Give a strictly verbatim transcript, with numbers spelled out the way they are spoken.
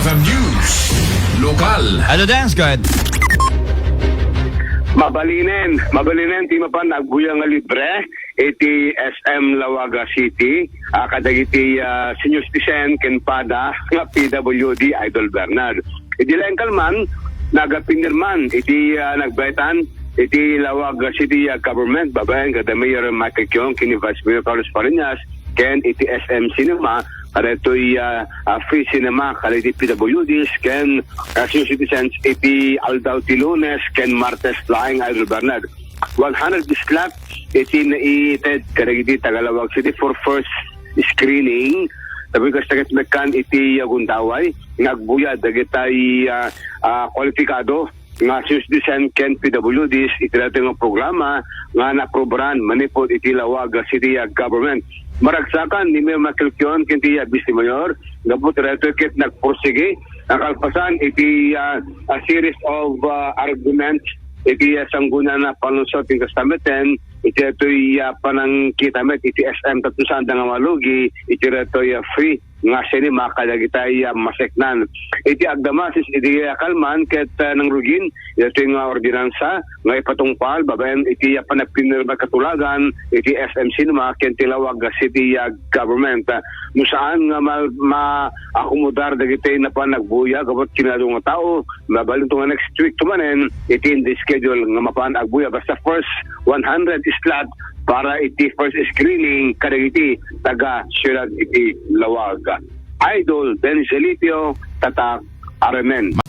News. Lokal. Hello, Dance, go ahead. Mabalinen, mabalinen ti mapan agbuya nga libre iti S M Lawaga City, ah, kadagiti, ah, senior citizen ken pada nga P W D, Idol Bernard. Iti laeng kalman, nagapinirman iti, ah, nagbaytan iti Lawaga City, ah, government, babaen kada Mayor Michael Kiong ken ni Vice Mayor Carlos Fariñas, ken iti S M Cinema, kadaytoy, ah, ah, free cinema, kadagiti P W Ds, ken, ah, senior citizens iti aldaw ti Lunes ken Martes laeng, Idol Bernard. One hundred slot iti naited kadagiti taga-Lawaga City for first screening. Tapno kasta ket mekkan iti, ah, gundaway nga agbuya dagitay, ah, ah, kwalipikado nga senior citizen ken P W Ds iti daytoy nga programa nga naaprubaran manipud iti Lawaga City, ah, government. Maragsakan ni Mayor Michael Kiong ken ti, ah, Vice Mayor gapu ti daytoy ket nagpursigi a kalpasan iti, ah, a series of, ah, arguments iti, ah, Sanggunian a Panlungsod ken kasta met iti daytoy, ah, panangkita met iti S M tapno saanda nga malugi iti daytoy, ah, free nga cinema kadagitay, ah, maseknan. Iti agdamasis iti, ah, kalman ket, ah, nangrugin daytoy nga ordinansa nga ipatungpal babaen iti, ah, panagpinirma katulagan iti S M Cinema ken ti Lawaga City, ah, government. Ah, no saan nga ma-, ma-akomodar dagiti napan agbuya gapu kinado nga tao, mabalinto nga next week to manen iti in the schedule nga mapan agbuya basta first one hundred slot para iti first screening kadagiti taga-siyudad iti Lawaga. Idol Dennis Elipio, Tatak, R M N.